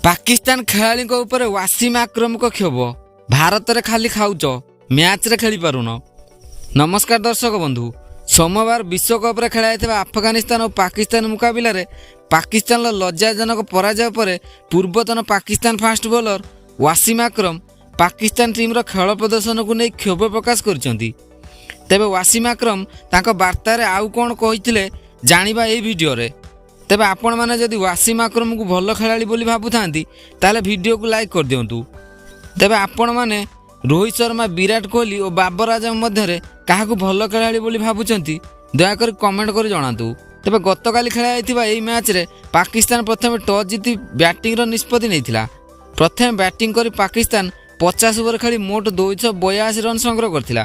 ପାକିସ୍ତାନ ଖେଳାଳିଙ୍କ ଉପରେ ୱାସିମ ଆକ୍ରମଙ୍କ କ୍ଷୋଭ। ଭାରତରେ ଖାଲି ଖାଉଛ, ମ୍ୟାଚ୍ରେ ଖେଳିପାରୁନ। ନମସ୍କାର ଦର୍ଶକ ବନ୍ଧୁ। ସୋମବାର ବିଶ୍ୱକପ୍ରେ ଖେଳାଯାଇଥିବା ଆଫଗାନିସ୍ତାନ ଓ ପାକିସ୍ତାନ ମୁକାବିଲାରେ ପାକିସ୍ତାନର ଲଜ୍ଜାଜନକ ପରାଜୟ ପରେ ପୂର୍ବତନ ପାକିସ୍ତାନ ଫାଷ୍ଟ ବୋଲର ୱାସିମ ଆକ୍ରମ ପାକିସ୍ତାନ ଟିମ୍ର ଖେଳ ପ୍ରଦର୍ଶନକୁ ନେଇ କ୍ଷୋଭ ପ୍ରକାଶ କରିଛନ୍ତି। ତେବେ ୱାସିମ ଆକ୍ରମ ତାଙ୍କ ବାର୍ତ୍ତାରେ ଆଉ କ'ଣ କହିଥିଲେ, ଜାଣିବା ଏହି ଭିଡ଼ିଓରେ। ତେବେ ଆପଣମାନେ ଯଦି ୱାସିମ ଆକ୍ରମକୁ ଭଲ ଖେଳାଳି ବୋଲି ଭାବୁଥାନ୍ତି, ତାହେଲେ ଭିଡ଼ିଓକୁ ଲାଇକ୍ କରିଦିଅନ୍ତୁ। ତେବେ ଆପଣମାନେ ରୋହିତ ଶର୍ମା, ବିରାଟ କୋହଲି ଓ ବାବର ଆଜମ ମଧ୍ୟରେ କାହାକୁ ଭଲ ଖେଳାଳି ବୋଲି ଭାବୁଛନ୍ତି, ଦୟାକରି କମେଣ୍ଟ କରି ଜଣାନ୍ତୁ। ତେବେ ଗତକାଲି ଖେଳାଯାଇଥିବା ଏହି ମ୍ୟାଚ୍ରେ ପାକିସ୍ତାନ ପ୍ରଥମେ ଟସ୍ ଜିତି ବ୍ୟାଟିଂର ନିଷ୍ପତ୍ତି ନେଇଥିଲା। ପ୍ରଥମେ ବ୍ୟାଟିଂ କରି ପାକିସ୍ତାନ 50 ଓଭର ଖେଳି ମୋଟ 282 ରନ୍ ସଂଗ୍ରହ କରିଥିଲା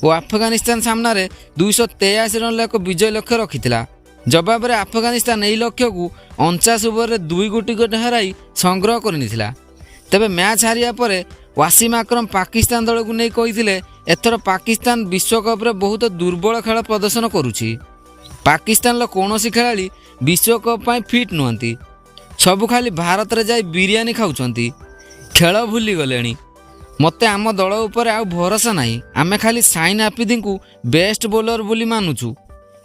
ଓ ଆଫଗାନିସ୍ତାନ ସାମ୍ନାରେ 283 ରନ୍ର ଏକ ବିଜୟ ଲକ୍ଷ୍ୟ ରଖିଥିଲା। ଜବାବରେ ଆଫଗାନିସ୍ତାନ ଏହି ଲକ୍ଷ୍ୟକୁ 49 ଓଭରରେ ଦୁଇ ଗୋଟି ୱିକେଟ୍ ହରାଇ ସଂଗ୍ରହ କରିନେଇଥିଲା। ତେବେ ମ୍ୟାଚ୍ ହାରିବା ପରେ ୱାସିମ ଆକ୍ରମ ପାକିସ୍ତାନ ଦଳକୁ ନେଇ କହିଥିଲେ, ଏଥର ପାକିସ୍ତାନ ବିଶ୍ୱକପ୍ରେ ବହୁତ ଦୁର୍ବଳ ଖେଳ ପ୍ରଦର୍ଶନ କରୁଛି। ପାକିସ୍ତାନର କୌଣସି ଖେଳାଳି ବିଶ୍ୱକପ୍ ପାଇଁ ଫିଟ୍ ନୁହନ୍ତି। ସବୁ ଖାଲି ଭାରତରେ ଯାଇ ବିରିୟାନୀ ଖାଉଛନ୍ତି, ଖେଳ ଭୁଲିଗଲେଣି। ମୋତେ ଆମ ଦଳ ଉପରେ ଆଉ ଭରସା ନାହିଁ। ଆମେ ଖାଲି ସାହିନ ଆଫ୍ରିଦିଙ୍କୁ ବେଷ୍ଟ ବୋଲର ବୋଲି ମାନୁଛୁ।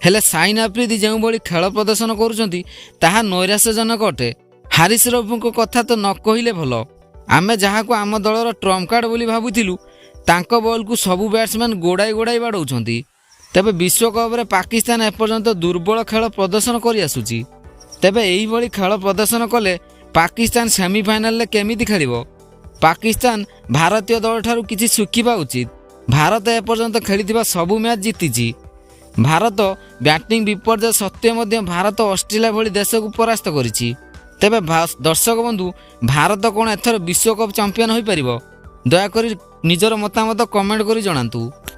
ହେଲେ ସାହିନ ଆଫ୍ରିଦି ଯେଉଁଭଳି ଖେଳ ପ୍ରଦର୍ଶନ କରୁଛନ୍ତି, ତାହା ନୈରାଶ୍ୟଜନକ ଅଟେ। ହାରିସ ରଫଙ୍କ କଥା ତ ନ କହିଲେ ଭଲ। ଆମେ ଯାହାକୁ ଆମ ଦଳର ଟ୍ରମ୍ପ କାର୍ଡ଼ ବୋଲି ଭାବୁଥିଲୁ, ତାଙ୍କ ବଲ୍କୁ ସବୁ ବ୍ୟାଟ୍ସମ୍ୟାନ୍ ଗୋଡ଼ାଇ ଗୋଡ଼ାଇ ବାଡ଼ଉଛନ୍ତି। ତେବେ ବିଶ୍ୱକପ୍ରେ ପାକିସ୍ତାନ ଏପର୍ଯ୍ୟନ୍ତ ଦୁର୍ବଳ ଖେଳ ପ୍ରଦର୍ଶନ କରିଆସୁଛି। ତେବେ ଏହିଭଳି ଖେଳ ପ୍ରଦର୍ଶନ କଲେ ପାକିସ୍ତାନ ସେମିଫାଇନାଲରେ କେମିତି ଖେଳିବ? ପାକିସ୍ତାନ ଭାରତୀୟ ଦଳଠାରୁ କିଛି ଶିଖିବା ଉଚିତ। ଭାରତ ଏପର୍ଯ୍ୟନ୍ତ ଖେଳିଥିବା ସବୁ ମ୍ୟାଚ୍ ଜିତିଛି। ଭାରତ ବ୍ୟାଟିଂ ବିପର୍ଯ୍ୟୟ ସତ୍ତ୍ୱେ ମଧ୍ୟ ଭାରତ ଅଷ୍ଟ୍ରେଲିଆ ଭଳି ଦେଶକୁ ପରାସ୍ତ କରିଛି। ତେବେ ଦର୍ଶକ ବନ୍ଧୁ, ଭାରତ କ'ଣ ଏଥର ବିଶ୍ୱକପ୍ ଚାମ୍ପିୟନ ହୋଇପାରିବ? ଦୟାକରି ନିଜର ମତାମତ କମେଣ୍ଟ କରି ଜଣାନ୍ତୁ।